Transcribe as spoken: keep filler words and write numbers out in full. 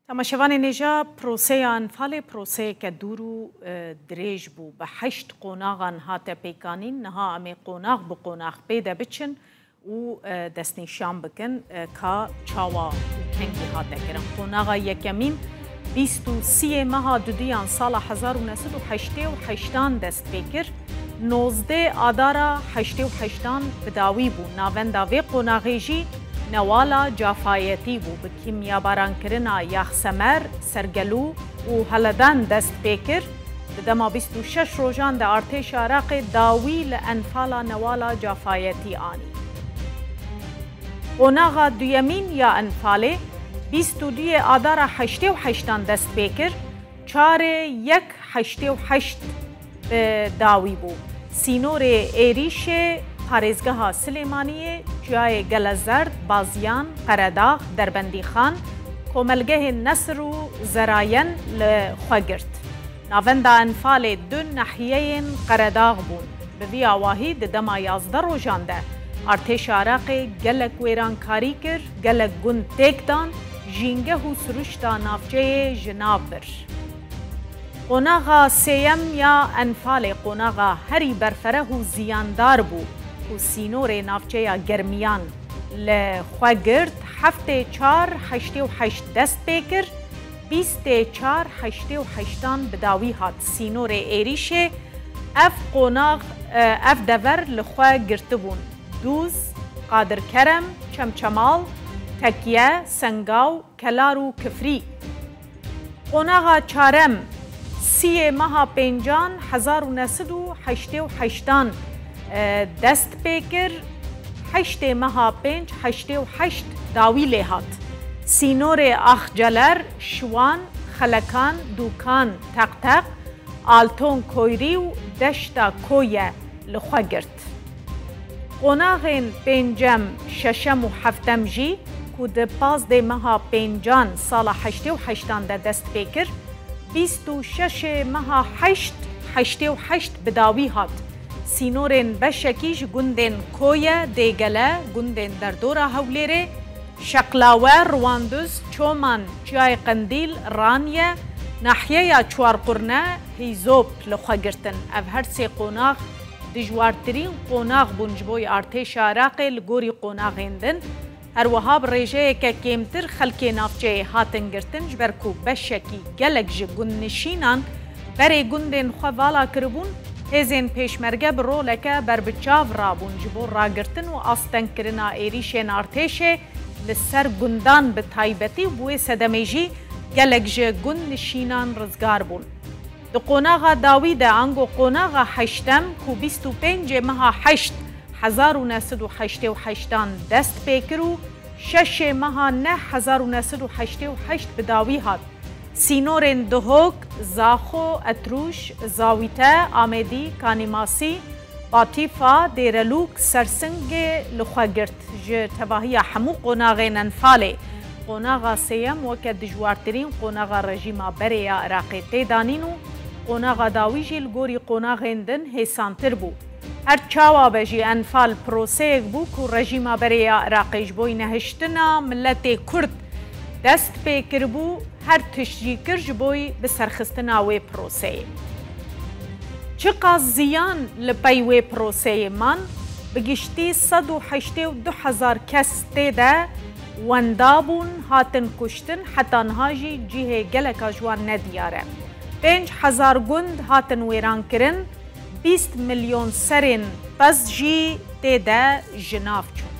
Temaşevanên hêja, proseya Enfalê proseyeke dûr û, e, dirêj bû. Bi heşt qonaxan hate pêkanîn. Niha em ê qonax bi qonax pê de biçin û, e, destnîşan bikin, e, ka çawa û kengî hate kirin. Qonaxa yekemîn bîst û siyê meha duduyan sala hezar û neh sed û heştê û heştan dest pê kir. Nozdê adara heştê û heştan bi dawî bû. Navenda vê qonaxê jî newala Cafayetî bû. Bi kîmyabarankirina Yaxsemer, Sergelû û Heledan dest pê kir. Di dema bîst û şeş rojan de artêşa Iraqê dawî li Enfala newala Cafayetî anî. Qonaxa duyemîn ya Enfalê bîst û duyê adara heştê û heştan dest pê kir. Çarê yek heştê û heşt bi dawî bû. Sînorê êrîşê parêzgeha Silêmaniyê, Çiyayê Gelezerd, Baziyan, Qeredax, Derbendîxan, komelgehên Nesir û Zerayen li xwe girt. Navenda Enfalê du nahiyeyên Qeredax bûn. Bi vî awahî di dema yazdeh rojan de artêşa Iraqê gelek wêrankarî kir, gelek gund têk dan, jîngeh û siruşta navçeyê ji nav bir. Qonaxa sêyem ya Enfalê qonaxa herî berfereh û ziyandar bû ku sînorê navçeya Germiyan li xwe girt, heftê çar heştê û heşt dest pê kir, bîstê çar heştê û heştan bi dawî hat. Sînorê êrîşê ev qonax, e, ev dever li xwe girtibûn: Dûz, Qadirkerem, Çemçemal, Tekiye, Sengaw, Kelar û Kifrî. Qonaxa çarem, siyê meha pêncan hezar û neh sed û heştê û heştan, e, dest pê kir, heştê meha pênc heştê û heşt dawî lê hat. Sînorê Axceler, Şiwan, Xelekan, Dûkan, Teqteq, Alton Koyrî û Deşta Koye li xwe girt. Qonaxên pêncem, şeşem û heftem jî ku di pazdê meha pêncan sala heştê û heştan de dest pê kir, bîst û şeşê meha heşt heştê û heşt bi dawî hat. Sînorên beşekî ji gundên Koye, Dêgele, gundên derdora Hewlêrê, Şeqlawe, Riwanduz, Çoman, Çiyayê Qendîl, Raniye, nahiyeya Çuarqurne, Hîzop li xwe girtin. Ev her sê qonax dijwartirîn qonax bûn ji bo artêşa Iraqê li gorî qonaxên din. Her wiha bi rêjeyeke kêmtir xelkê navçeyê hatin girtin, ji ber ku beşekî gelek ji gundnişînan berê gundên xwe vala kiribûn, hêzên pêşmerge bi roleke berbiçav rabûn ji bo ragirtin û astengkirina êrîşên artêşê li ser gundan bi taybetî û bi wê sedemê jî gelek ji gundnişînan rizgar bûn. Di qonaxa dawî de, ango qonaxa heştem ku bîst û pêncê meha heşt hezar û neh sed û heştê û heştan dest pê kir û şeşê meha neh hezar û neh sed û heştê û heşt bi dawî hat, sînorên Duhok, Zaxo, Etrûş, Zawîte, Amêdî, Kanîmasî, Batîfa, Dêrelûk, Sersingê li xwe girt. Ji tevahiya hemû qonaxên Enfalê, qonaxa sêyem weke dijwartirîn qonaxa rejîma berê ya Iraqê tê danîn û qonaxa dawî jî li gorî qonaxên din hêsantir bû. Her çawa be jî, Enfal proseyek bû ku rejîma berê ya Iraqê ji bo nehiştina miletê Kurd dest pê kiribû, her tişt jî kir ji bo biserxistina wê proseyê. Çiqas ziyan li pey wê proseyê man, bi giştî sed û heştê û du hezar kes tê de wenda bûn, hatin kuştin, heta niha jî cihê geleka ji wan nediyar e. Pênc hezar gund hatin wêrankirin, bîst milyon serên pez jî tê de ji nav çûn.